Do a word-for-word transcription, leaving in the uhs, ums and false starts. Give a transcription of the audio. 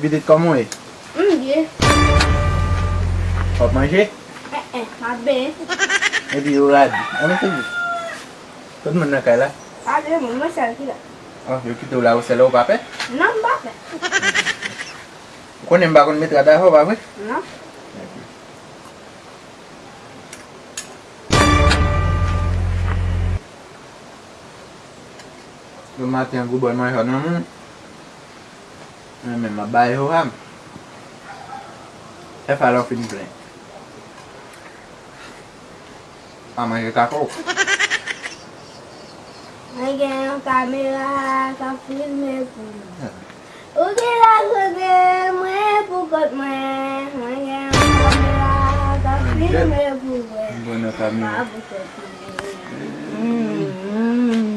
Pitit, kòman w ye? M byen. W ap manje? Eh, eh, m ap benyen. Epi yo rad. An, men se di. Tout moun nan kay la? Pa de moun, mwen sèl ki la. Oh, yo kite w la, ou sèl, ou pa pè? Non, m pa pè. Ou konnen m pa konn met rad avè w, pa vre? Non. Ok. Yon maten, gwo bòl manje nan men. Mwen menm, m ap bay ho a m. Fè fwa lè w fin plen. Pa manje kako. Mwen gen yon kamera k ap filme pou mwen. Ou ki la kote mwen pou kont mwen. Mwen gen yon kamera k ap filme pou mwen. Mwen nan kamera. Pa pou kont mwen. Mm, mm.